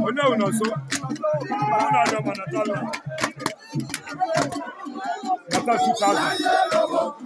Onye ahụ nọ nso, ọ na-arịọ ma natala. Nata 2000.